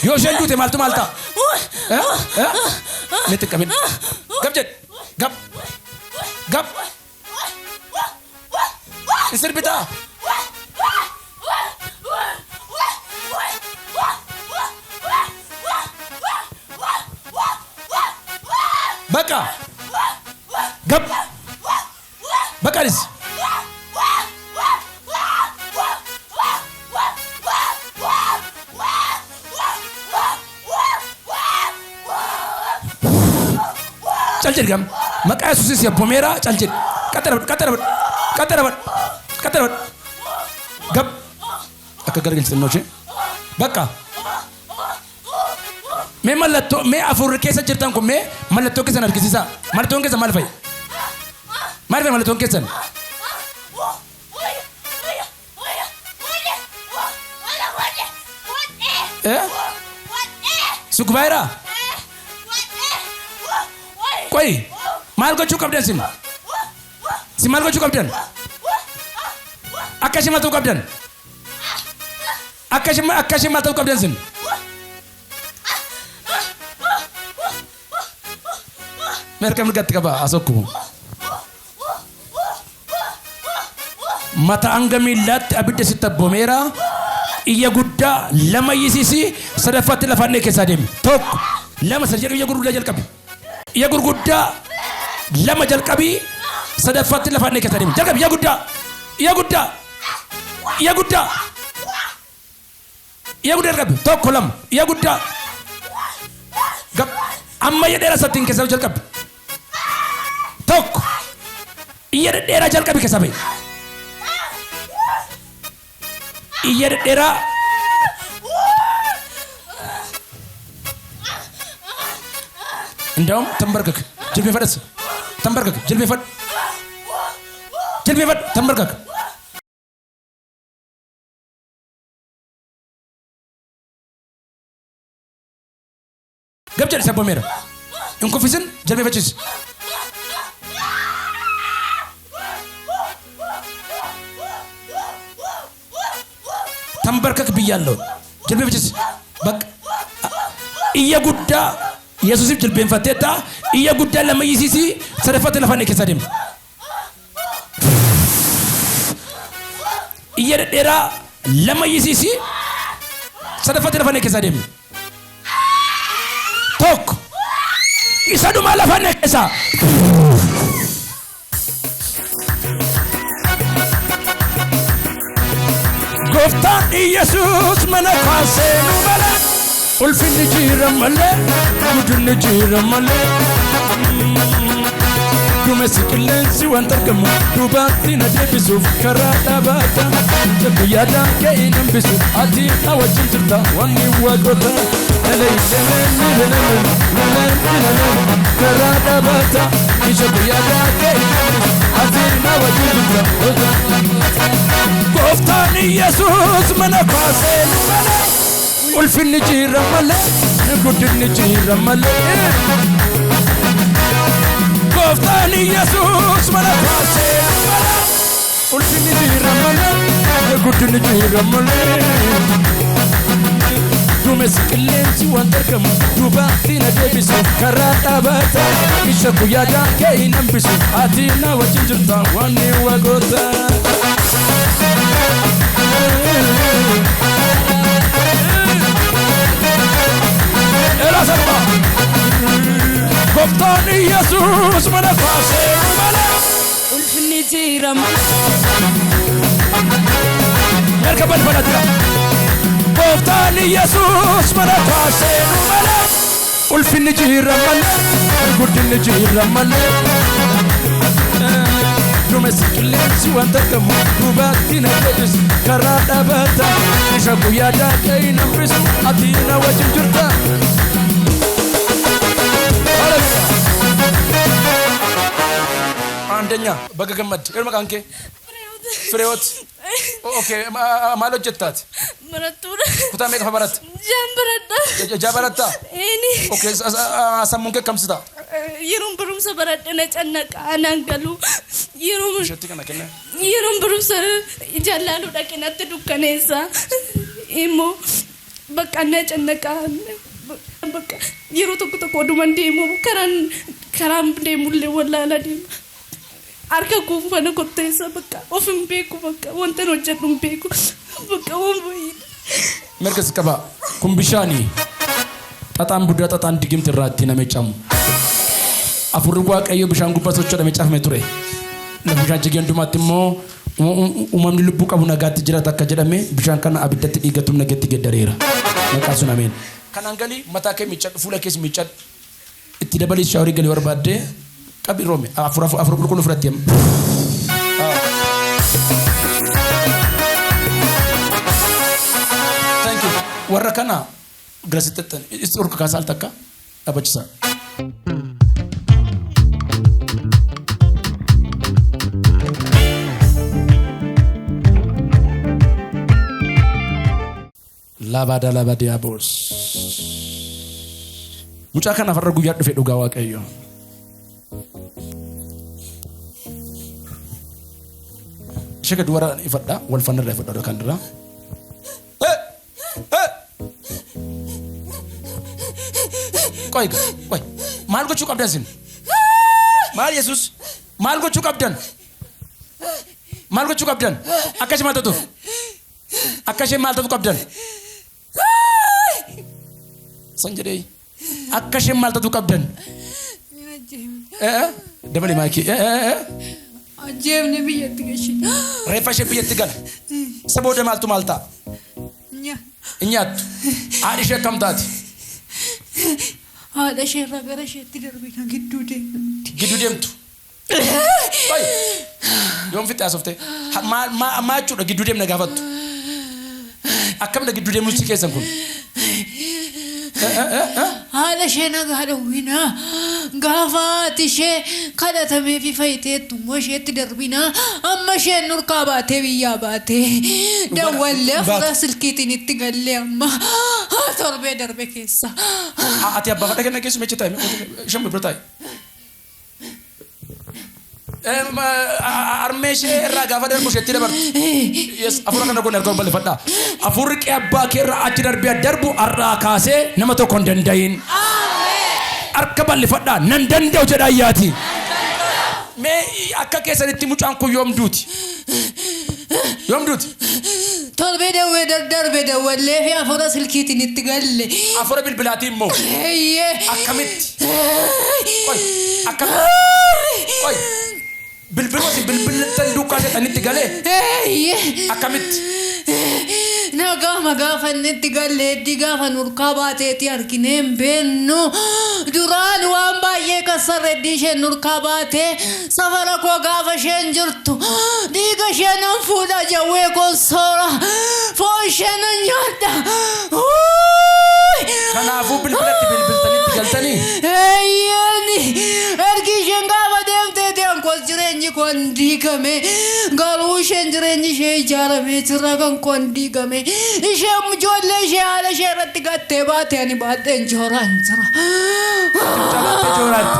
Yoo isheen duute maaltu maal ta'a? Eh? Eh? Meetti hin qabin. Gab jedhi. Gab. Gab. Hin sirbitaa? Baqa. Gab. Baqa dhis. Cal jedhi gam. Maqaa Yesuusis yabbomeera cal jedhi. Qaxxara qaxxara qaxxara qaxxara gab. Akka garagalchitan ishee. Bakka. Mee mallattoo mee afurri keessa jirtan kun mee mallattoo keessan argisiisaa. Mallattoon keessan maal fa'i? Maal fa'i mallattoon keessan? Eh? Sukubaayiraa? Qoyi maal gochuu qabdan sin? Sin maal gochuu qabdan? Akka ishee maal ta'uu qabdan? Akka ishee akka ishee maal ta'uu qabdan sin? Mee harka mirgatti qabaa asokkumu. Mata hanga miillaatti abidda sitti abboomeera. Iyya guddaa lama iyyisiisi sadaffaatti lafaan keessaa deemi. Tokko lama sadi jedhu iyya gurguddaa jalqabi. Iyya gurguddaa lama jalqabii sadaffaatti lafaan keessaa deemi. Jalqabi iyya guddaa iyya guddaa iyya guddaa iyya guddaa jalqabi. Tokko lama iyya guddaa. Amma iyya dheeraa sattiin keessaa jalqabi. Tokko iyya dhedheeraa jalqabi keessaa bahi. Iyya dhedheeraa እንደውም ተንበርከክ ጅልቤፈደስ ተንበርከክ ጅልቤፈድ ጅልቤፈድ ተንበርከክ gab jedhi sabbomeera hin kuffisin jilbeeffachiisi ተንበርከክ ብያለሁ። Jilbeeffachiisi. Bakka iyya guddaa Yesuusiif jilbeenfatteetta iyya guddaa lama iyyisiisi sadaffaatti lafaan keessa deema. Iyya dhedheeraa lama iyyisiisi sadaffaatti lafaan keessa deema. Tokko isa dhumaa lafaan keessa. Gooftaan Iyesuus mana kaasee nu malee ulfinni jira malee guddinni jira malee. Duumessi qilleensi wanta argamu duubatti na deebisuuf karaa dhaabata. Jabbi yaadaan ka'ee hin hambisu ati na wajjin jirta wanni waaqota. Karaa dhaabata. Jabbi yaadaan ka'ee hin hambisu ati na wajjin jirta. Gooftaan Iyesuus mana kaasee nu malee ulfinni jira malee guddinni jira malee. Gooftaan Iyesuus mana kaasee nu malee ulfinni jira malee guddinni jira malee. Duumessi qilleensi wanta argamu duubatti na deebisu karaa dhaabata. Isa guyyaadhaan ka'ee hin hambisu ati na wajjin jirta wanni waaqota. Era sarba. Gooftaan Iyesuus mana kaasee nu malee. Ulfinni jira Harka balbalatti. Gooftaan Iyesuus mana kaasee nu malee. Ulfinni jira malee guddinni jira malee. Duumessi qilleensi wanta argamu duubatti na deebisu karaa dhaabata. Isa guyyaadhaan ka'ee hin hambisu ati na wajjin jirta. አንደኛ baga gammadde eenyu maqaan kee? Fireewoot. Okay, maal hojjettaati? Barattuudha. Kutaa meeqa baratta? Jaan baradha. Ijaa barattaa? Eeni. Okay, sammuun kee akkamsi ta'a? Yeroon barumsa baradhe na cannaqa anaan galu. Yeroo Isheetti kana kenna. Yeroon barumsa ijaan laaluu dhaqe natti dukkaneessa. Immoo bakka na cannaqa. Bakka yeroo tokko tokko oduman deemu karaan karaan deemullee wallaalaa deema. Harka kuufana kotteessa bakka of hin beeku bakka wanta hojjedhu hin beeku bakka waan baay'ee. Mirga si qaba. Kun bishaani. Xaxaan buddaa xaxaan digimti irraa itti namee camu. Afurri Waaqayyo bishaan gubbaa socho'ame caafame ture. Lafa bishaan jigee hundumaatti immoo uumamni lubbuu qabu nagaatti jiraata akka jedhame bishaan kana abiddatti dhiigatu nagaatti geddareera. Maqaa sun ameen. Kanaan galii mataa kee miiccadhu fuula kees miiccadhu. Itti dabalii shaaworii galii barbaaddee qabi roome afur afur afur qulqulluu fudhatte. Thank you. Warra kana gara sitti itti urka kaasaa al takka dhaabachisa. Labaada labadiyaabos. Mucaa kanaaf har'a guyyaa dhufe dhugaa Waaqayyo. Ishee gadi warra ifadha wal fanna irraa ifadha kan irraa. Qoy qoy maal gochuu qabdan isin? Maal Yesuus? Maal gochuu qabdan? Maal gochuu qabdan? Akka ishee maal taatuuf? Akka ishee maal taatu qabdan? San jedhee akka isheen maal taatu qabdan? Dabali maayikii. Ajjeefne biyyatti gashina. Reeffa ishee biyyatti gala. Isa booda maaltu maal ta'a? Hin nyaattu. Haadhi ishee akkam taati? Haadha ishee irraa gara isheetti darbina gidduu deemti. Gidduu deemtu. Qoy. Yoom fixxe haasofte? Maal maal jechuudha gidduu deemna gaafattu? Akkamidha gidduu deemuun si keessan kun? Haadha ishee nagaa dhowwinaa. Gaafa haati ishee kadhatamee fi fayyiteettu immoo isheetti darbinaa. Amma isheen nurkaa baatee biyyaa baatee. Dawwallee afura silkiitiin itti gallee amma torbee darbe keessa. Ati abbaa fadha kenna keessu mecha taa'e isheen bira taa'e. Harmee ishee irraa gaafa darbu isheetti dabartu. Yes, afura kana kun erga balleeffadha. Afurri qe'ee abbaa kee irraa achi darbee darbu har'aa kaasee nama tokko hin danda'iin. Harka balleeffadha nan danda'u jedha ayyaati. Mee akka keessanitti mucaan kun yoom duuti? Yoom duuti? Torbee dawwee darbe dawwallee fi afura silkiitiin itti galle. Afura bilbilaatiin immoo. Eeyyee. Akkamitti? Qoy akkamitti? Qoy bilbiluma isin bilbiltan duukaa seetanitti galee? Eeyyee. Akkamitti? Nagaama gaafa inni itti galle heddii gaafa nurkaa baateeti arginee hin beennu. Duraan waan baay'ee kassarre heddii isheen nurkaa baatee safara koo gaafa isheen jirtu dhiiga ishee nan fuudha jawwee koon soora foon ishee nan nyaadha. Kanaafuu bilbilatti bilbiltanitti galtanii? Eeyyeeni ergi isheen gaafa deemteeti ankoos jireenyi koo hin diigame garuu isheen jireenyi ishee ijaaramee jira kan koo hin diigame isheen ijoollee ishee haala ishee irratti gattee baate ani baadheen jooraan jira. Baattee jooraatti.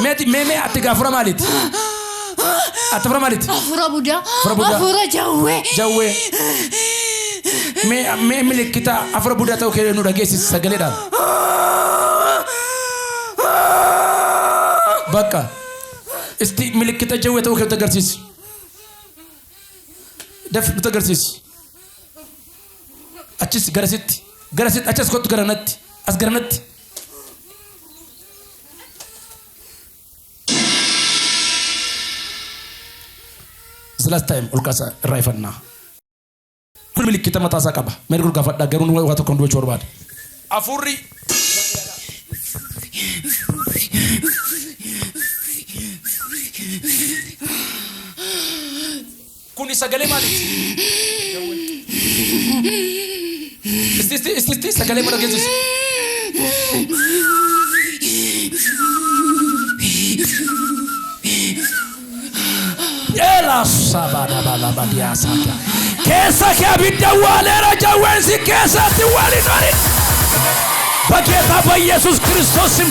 Meeti mee mee ati gaafura maaliiti? Ati afura maaliiti? Afura budaa. Afura budaa. Afura jawwee. Jawwee. Mee mee milikkita afura budaa ta'uu kee nu dhageessisi sagaleedhaan. Bakka. Isti milikkita jawwee ta'uu kee nutti agarsiisi. Daf nutti agarsiisi. Achis garasitti. Garasitti achas kottu garanatti. As garanatti. This last time ol kaasa irraa ifannaa. Kun milikkita mataa isaa qaba. Mee gurgaafadhaa garuu waa tokko dubbachuu barbaada. Afurri kuni sagalee maaliiti? Isti isti isti isti sagalee mana geessisu. Ela sabada balabadiya saka. Keessa kee abidda waaleera jawween si keessatti waliin waliin. በጌታ በኢየሱስ ክርስቶስ ስም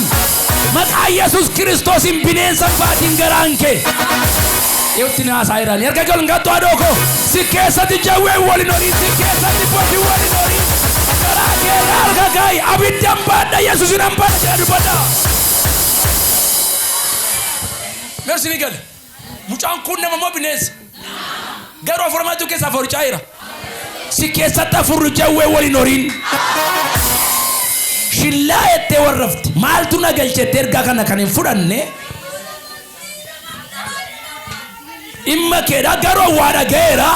Maqaa Yesuus Kiristoosiin bineensa hin baatiin garaan kee. Dhiyootti na haasaa jirani. Erga gal ngattu haadhoo koo. Si keessatti jawween waliin horiin. Si keessatti bofi waliin horiin. Garaa kee irraa harka kaa'i. Abiddan baadha Yesuusin an baadha jedha dubbadha. Mersi ni gale. Mucaan kun nama moo bineensa? Garuu hafuura maaltu keessaa fooricaa jira? Si keessatti hafuurri jawwee waliin horiin. Shillaa jettee warrafte. Maaltu na galchettee ergaa kana kan hin fudhanne dhimma keedha garuu waa dhaga'eera.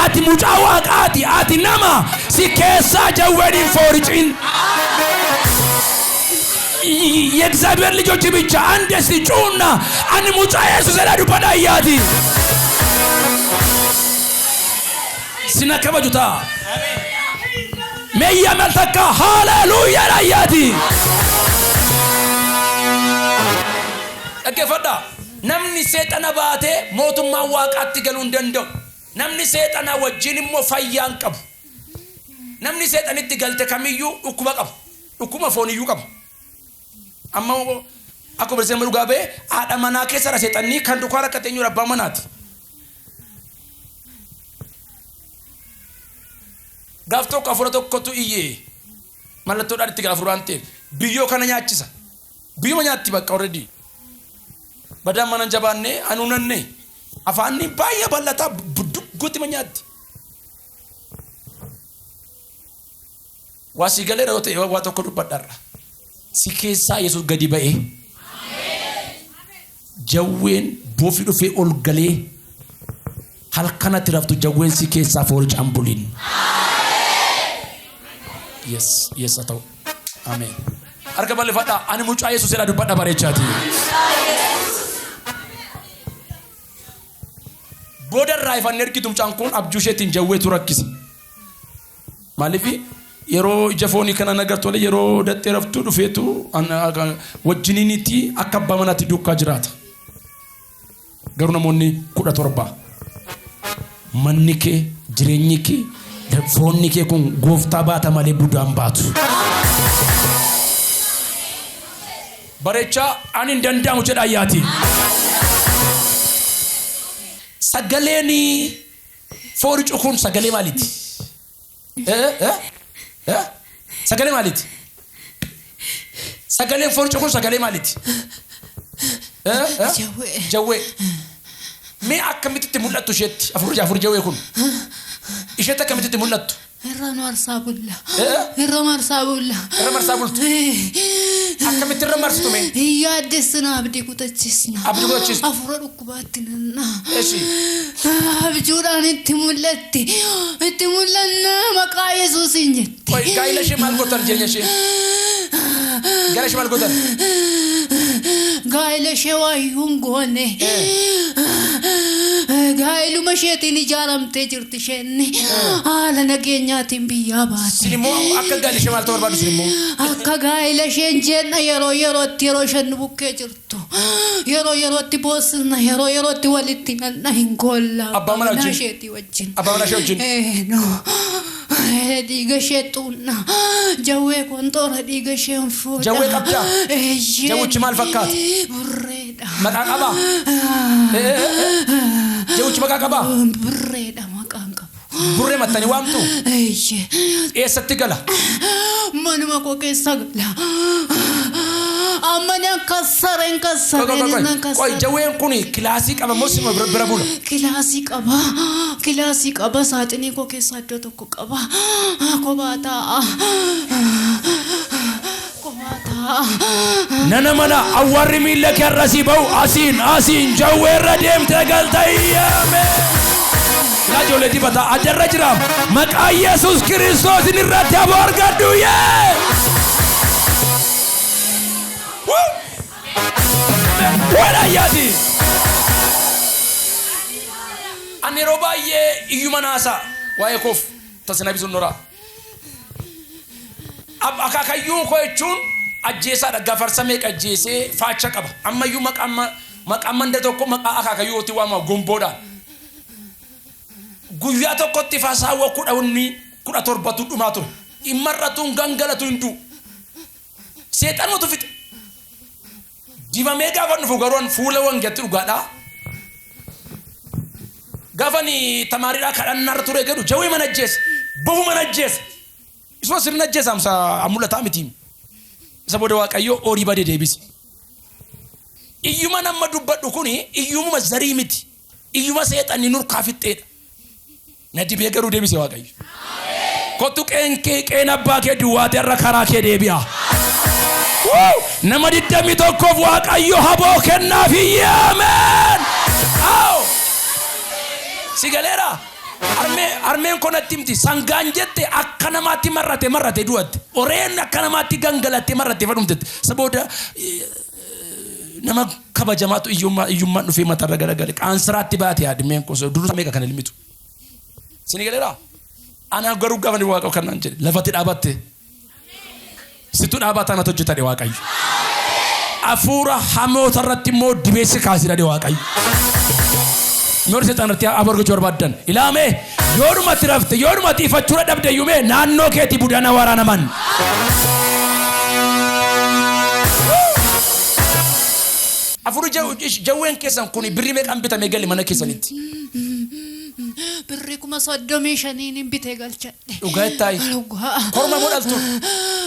Ati mucaa waaqaati. Ati nama si keessaa jawween hin fooricin. የእግዚአብሔር ልጆች ብቻ አንድ እስቲ ጩና ani mucaa Yesuus jedhaa dubbadhaa iyyaati. Sina kabaju ta'a. Meeyyaa meel takka haleluuyaa dha iyyaati. Dhaggeeffadhaa. Namni seexana baatee mootummaa waaqaatti galuu hin danda'u. Namni seexana wajjin immoo fayyaa hin qabu. Namni seexanitti galte kamiyyuu dhukkuba qaba. Dhukkuba fooniyyuu qaba. Amma akkuma barsiisaan dhugaa ba'e haadha manaa keessa seexanni kan dukaa rakkate eenyudha abbaa manaati. Gaaf tokko hafuura tokkotu iyyee mallattoodhaan itti gala hafuura waan ta'eef biyyoo kana nyaachisa. Biyyuma nyaatti bakka already. Badaan mana hin jabaanne anuunanne afaanni baay'ee bal'ataa budduggootti nyaatti. Waa sii galeera yoo ta'e waa tokko dubbadharra. Si keessaa Yesuus gadi ba'ee jawween bofi dhufee ol galee halkanatti raftu jawween si keessaa fooricaan buliin. Yes, yes haa ta'u. Ameen. Harka bal'ifadhaa. Ani mucaa Yesuus jedhaa dubbadha bareechaati. Booda irraa ifannee argitu mucaan kun abjuu isheetiin jawweetu rakkise. Maaliif yeroo ija foonii kana nagartu malee yeroo daxxee raftuu dhufeetu wajjiniinitti akka abbaa manaatti duukaa jiraata. Garuu namoonni 17 manni kee jireenyi kee foonni kee kun gooftaa baata malee budaan baatu. Bareechaa ani hin danda'amu jedha ayyaati. Sagaleen fooricu kun sagalee maaliiti? Sagalee maaliiti? Sagaleen fooricu kun sagalee maaliiti? Jawwee. Jawwee. Mee akkamitti itti mul'attu isheetti? Afur afur jawwee kun. Isheetti akkamitti itti mul'attu? Irra marsaa bulla. Irra marsaa bulla. Irra marsaa bultu. Akkamitti irra marsitu mee? Yaaddessina abdii kutachiisna. Abdii kutachiistu. Hafuura dhukkubaatti nanna. Eshi. Abjuudhaan itti mul'atti. Itti mul'anna maqaa Yesuusiin jetti. Qoy gaa'ila ishee maal gootan jireenya ishee? Gaa'ila ishee maal gootan? Gaa'ila ishee waayyuu hin goone. Gaa'iluma isheetiin ijaaramtee jirti isheen. Haala nageenyaatiin biyyaa baate. Isin immoo akka gaa'ila ishee maal ta'uu barbaadu isin immoo? Akka gaa'ila isheen jenna yeroo yerootti yeroo isheen nu bukkee jirtu. Yeroo yerootti boossisna yeroo yerootti walitti nanna hin goolla. Abbaa manaa wajjin? isheetii wajjin. Abbaa manaa ishee wajjin? No. Dhiiga ishee xuunna. Jawwee kontoora dhiiga ishee hin fuudha. Jawwee qabdaa? Eeyyee. Jawwichi maal fakkaata? Burreedha. Maqaa qabaa? Jawwichi maqaa qabaa? Burreedha maqaan qabu. Burree mattanii waamtu? Eeyyee. Eessatti gala? Manuma koo keessa gala. Amma nan kassareen kassareen nan Qoy kassareen. jawween kun kilaasii qaba moo sima bira bula? Kilaasii qaba. Kilaasii qaba. Saaxinii koo keessa iddoo tokko qaba. Kophaa taa'a. Kophaa taa'a. Nana mana awwaarri miilla kee har'a sii ba'u asiin asiin jawwee irra deemtee galta iyyaame. Ilaa ijoollee dibataa addarra jira. Maqaa Yesuus Kiristoosin irratti aboo argadhu yee. Waan ayyaati. Ani yeroo baay'ee iyyuma naasaa waa'ee koof tasina bisuun noraa. Akaakayyuun koo jechuun ajjeesaadha. Gafarsa meeqa ajjeesee faacha qaba. Ammayyuu maqaan manda tokko maqaa akaakayyuutti waamama gomboodhaan. Guyyaa tokkotti fasaawwa 17tu dhumaa ture. Hin mar'atu, hin gangalatu, hin du'u. Seexanumatu fixe. Dibamee gaafa dhufu garuu an fuula wangeetti dhugaadha. Gaafa ani tamaariidhaa kadhannaarra ture jedhu jawwee mana ajjeese. Bofu mana ajjeese. Isuma sirna ajjeese amsa mul'ataa miti. Isa booda Waaqayyo horii badee deebise. Iyyuma nama dubbadhu kuni iyyumuma zarii miti. Iyyuma seexanni nurkaa fixxeedha. Na dibee garuu deebise Waaqayyo. Kottu qeen kee qeen abbaa kee duwwaate irra karaa kee deebi'a. Wuu! Nama 21f Waaqayyo haboo kennaaf ameen. Aw! Si galeera? Harmee harmeen koo natti himti sangaan jette akka namaatti marrate marrate du'atte. Oreen akka namaatti gangalatte marratte fadhumtetti. Isa booda nama kabajamaatu iyyummaa iyyummaan dhufee matarra garagale. Qaansiraatti baate yaadmeen koo dursa meeqa kan ilmitu. Sini galeera? Ana garuu gaafa inni Waaqayyo kan naan jedhe lafatti dhaabatte. Situ dhaabataa natti hojjetadhe Waaqayyo. Hafuura hamoota irratti immoo dibeessi kaasidha Waaqayyo. Mi'oon seexan irratti aboo argachuu barbaaddan. Ilaamee yoodhumatti rafte yoodhumatti ifachuu dadhabde iyyuu naannoo keetii budana waraanaman. Hafuurri jawween keessan kun birrii meeqaan bitamee gale mana keessanitti? Birrii 35,000n bitee galchadhe. Dhugaa ittaayi. Dhugaa. Korma moo dhaltuu?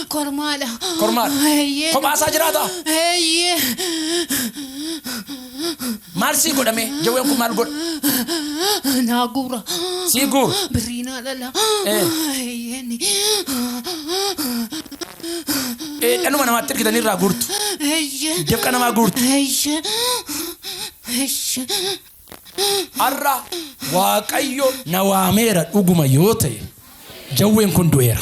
Kormaadha. Kormaadha. Eeyyee. Kophaasaa jiraata? Eeyyee. Maal sii godhame? Jawween kun maal godha? Naa guura. Sii guura. Birrii naa dhala. Eeyyeen. Dhaluma namaatti ergitanii irraa guurtu. Eeyyee. Dafqa namaa guurtu. Eeyyee. Eeyyee. Har'a Waaqayyo na waameera dhuguma yoo ta'e jawween kun du'eera.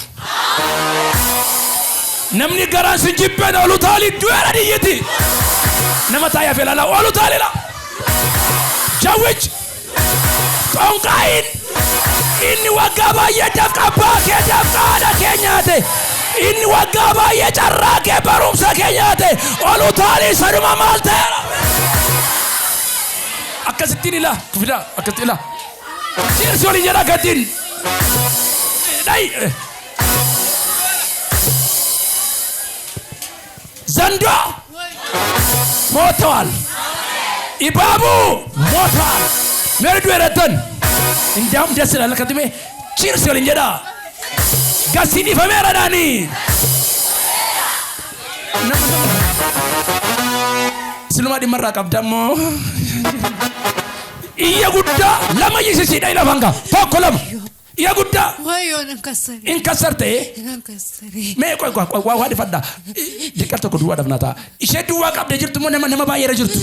Namni garaan sin jibbeen olu taali du'eera diyyiti. Nama taa'ee hafe ilaalaa olu taalila. Jawwichi xonqaayin inni waggaa baay'ee dafqa abbaa kee dafqa haadha kee nyaate. Inni waggaa baay'ee carraa kee barumsa kee nyaate. Olu taalii sanuma maal ta'eera? Akkasittiin ilaa fidaa akkasitti ilaa. Cheers waliin jedha gatiin. Dhayi. ዘንዶ ሞተዋል። ኢባቡ ሞተዋል። ሜርዱ የረተን እንዲያውም ደስ ይላል። ከትሜ ቺርስ waliin jedha. Gasiin ifameera dhaani. Silumaa dhimma irraa qabda immoo. Iyya guddaa lama iyyisiisiidha lafan kaa tokko lama. Iyya guddaa. Wayyoo nan kassare. In kassarte. Nan kassare. Mee qoy qoy qoy waa dhifadha. Diqqaa tokko duwwaa dhabnaa ta'a. Ishee duwwaa qabdee jirtu immoo nama nama baay'eera jirtu.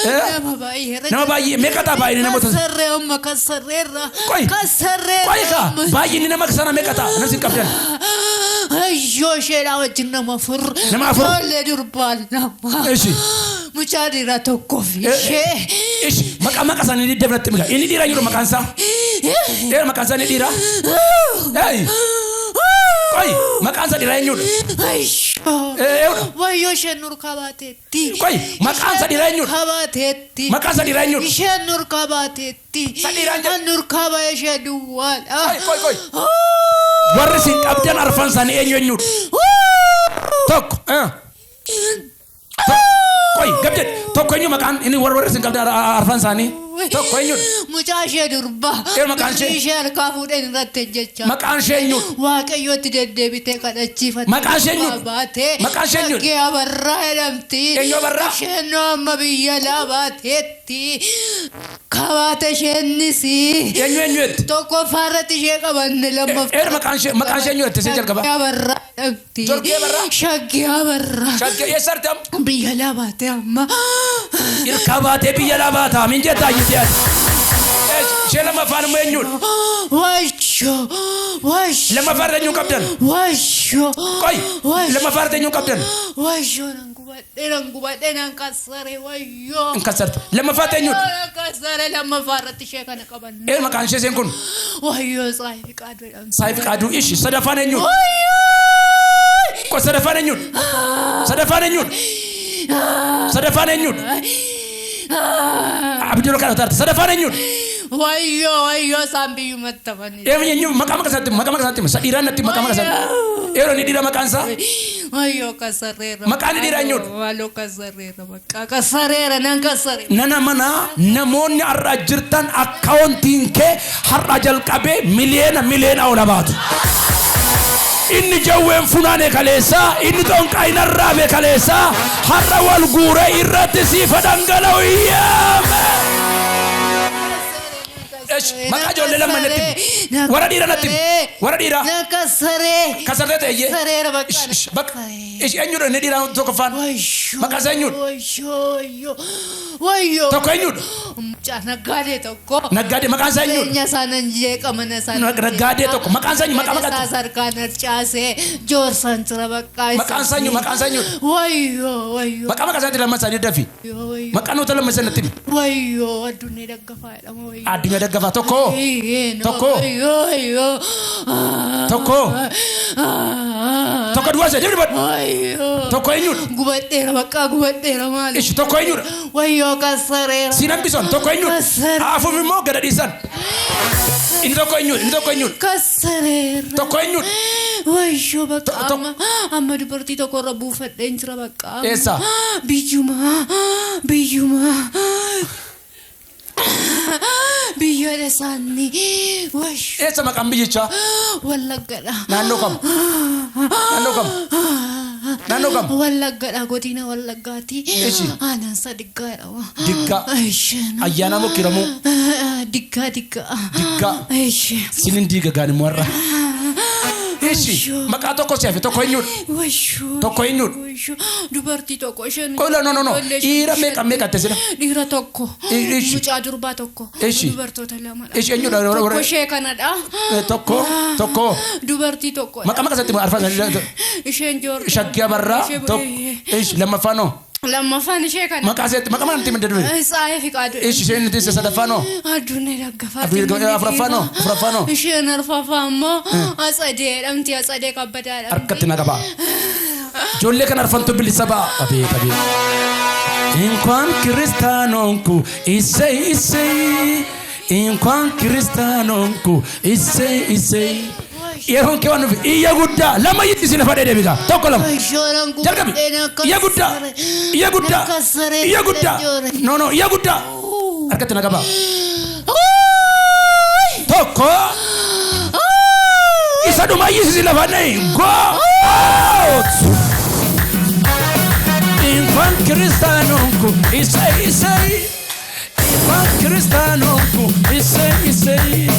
Nama baay'eera. Nama baay'ee meeqa ta'a baay'inni namoota? Kassarree amma kassarreerra. Qoy. Kassarreerra. Qoy kaa baay'inni nama sana meeqa ta'a? Namni sin qabdan. Ayyoo isheedhaa wajjin nama afur. Nama afur. Ijoollee durbaa lama. Ishi. Mucaa dhiiraa tokkoo fi ishee. Ishi maqaa maqaa isaanii ni deebinatti mika. Inni dhiira jiru maqaan isaa. Dhiira maqaan isaa inni dhiira. Ei. Qoy maqaan isaa dhiiraa eenyudha? Ayyoo. Eenyudha? Wayyoo isheen nurkaa baateetti. Qoy maqaan isaa dhiiraa eenyudha? Nurkaa baateetti. Maqaan isaa dhiiraa eenyudha? Isheen nurkaa baateetti. Isa dhiiraan jedhu. An nurkaa ba'e ishee duwwaadha. Qoy qoy qoy. Warri isin qabdan arfan isaanii eenyu eenyudha? Tokko. Qoy gab jedhe tokko eenyu maqaan inni warra warra isin qabdan arfan isaanii tokko eenyudha? Mucaa ishee durbaa. Ee maqaan ishee? Birrii ishee harkaa fuudheen irratti hojjechaa. Maqaan ishee eenyudha? Waaqayyootti deddeebitee kadhachiifatte. Maqaan ishee eenyudha? Baatee. Maqaan ishee eenyudha? Shaggee Abarraa jedhamti. Eenyu Abarraa? Isheen amma biyya alaa baateetti. Kabaata isheennis. Eenyu eenyu jetti? Tokkoffaa irratti ishee qabanne lammaffaa. Eer maqaan ishee maqaan ishee eenyu jette ishee jalqaba? Shaggee Abarraa jedhamti. Jorgee Abarraa? Shaggee Abarraa. Shaggee eessa arti amma? Biyya alaa baatee amma. Irkaa baatee biyya alaa baata min jettaa iyyitee ati. Ishee lammaffaan immoo eenyudha? Washoo washoo. Lammaffaa irra eenyuun qabdan? Washoo. Qoy lammaffaa irra eenyuun qabdan? Washoo nan gubadhe nan gubadhe nan kassare wayyoo. Hin kassarte. Lammaffaa eenyudha? Nan kassare lammaffaa irratti ishee kana qabanne. Ee maqaan ishee isheen kun? Wayyoo Tsaayii Fiqaaduu jedhamti. Tsaayii Fiqaaduu ishi sadaffaan eenyudha? Wayyoo. Qoy sadaffaan eenyudha? Sadaffaan eenyudha? Sadaffaan eenyudha? Abdii ol kaadhata. Sadaffaan eenyudha? Wayyoo wayyoo isaan biyyumatti hafanii. Eenyu maqaa maqaa isaatti maqaa maqaa isaatti isa dhiiraa natti maqaa maqaa isaatti. Yeroo inni dhiira maqaan isaa? Wayyoo kassareera. Maqaan dhiiraa eenyudha? Wayyoo kassareera bakka kassareera nan kassareera. Nana manaa namoonni har'a jirtan akkaawuntiin kee har'a jalqabee miliyoona miliyoona ol baatu. Inni jawween funaane kaleessaa, inni xonqaa narraabe kaleessaa, har'a wal guuree irratti siifa dhangala'u iyyaame. Maqaa ijoollee lama natti himi. Warra dhiiraa natti himi. Warra dhiiraa. Nan kassaree. Kasarree ta'e iyyee. Kassareera bakka. Ish, ish, Bakka. Ish, eenyudha inni dhiiraa tokkoffaan? Maqaa isaa eenyudha? Wayyoo wayyoo wayyoo. Tokko eenyudha? Mucaa naggaadee tokko. Naggaadee maqaan isaa eenyudha? Jireenya isaa nan jeeqa mana isaa. Naggaadee tokko. Maqaan isaa eenyu? Maqaa maqaa Isaa sarkaan harcaasee joorsaan jira bakka. Maqaan isaa eenyu? Maqaan isaa eenyudha? Wayyoo wayyoo. Maqaa maqaa isaatti lama isaanii dafi. Wayyoo Maqaa noota lama isaanii natti himi. wayyoo addunyaa daggafaa jedhama wayyoo. Addunyaa daggafaa tokko. Tokko. Wayyoo wayyoo. Tokko. Tokko duwwaa isa deebi badhu. Wayyoo. Tokko eenyudha? Gubadheera bakka gubadheera maali? Ishi tokko eenyudha? Wayyoo kassareera. Siin hambisan tokko eenyudha? Kassareera. Afuuf immoo gada dhiisan. Inni tokko eenyudha? Inni tokko eenyudha? Kassareera. Tokko eenyudha? Wayyoo bakka To- to- amma amma dubartii tokko irra buufadheen jira bakka. amma. Eessa? Biyyuma biyyuma biyyoodha isaanii. Wayyoo Eessa maqaan biyyichaa? Wallaggadha. Naannoo kam? Naannoo kam? Naannoo kam? Wallaggadha godina Wallaggaati. Echi. Aanaan isaa diggaadha. Diggaa. Isheen. Ayyaana moo kiramuu? Diggaa diggaa. Diggaa. Ishee. Sinin diiga gaani warra. Ishi maqaa tokko si hafe tokko eenyudha? Wayyoo. Tokko eenyudha? Wayyoo. Dubartii tokko isheen. Qola no no no. Ijoollee ishee Dhiira meeqa meeqa ta'e sila? Dhiira tokko. Ishi. Mucaa durbaa tokko. Ishi. Dubartoota lamadha. Ishi eenyudha? Warra- Tokko ishee kanadha. Tokko tokko. Dubartii tokko. Maqaa maqaa isaatti arfaa isaanii. Isheen joortu. Shaggaa barraa Ishee- tokko. Ishi lammaffaa noo. Lammaffaan ishee kana. Maqaa isaatti maqaa maal itti dube? Tsaayee Fiqaadu. Ishi isheen nuti isa sadaffaa noo. Addunyaa daggafaa. Addunyaa afuraffaa noo? Afuraffaa noo? Isheen arfaffaa immoo Atsadee jedhamti. Atsadee Kabbadaa jedhamti. Harkatti na qabaa. Ijoollee kana arfantu bilisa ba'a. Abeet abeet. Inkwaan kiristaanonku isee isee. Inkwaan kiristaanonku isee isee. Yeroon kee waan dhufe iyya guddaa lama itti isin lafa dheedee tokko lama. Wayyoo Jalqabi. Iyya guddaa. Iyya guddaa. Iyya guddaa. No no iyya guddaa. Harkatti na qabaa. Tokko. Isa dhuma iyyisiisi lafa dhee. Go out. Inkwaan kiristaanonku isee isee. Inkwaan kiristaanonku isee isee.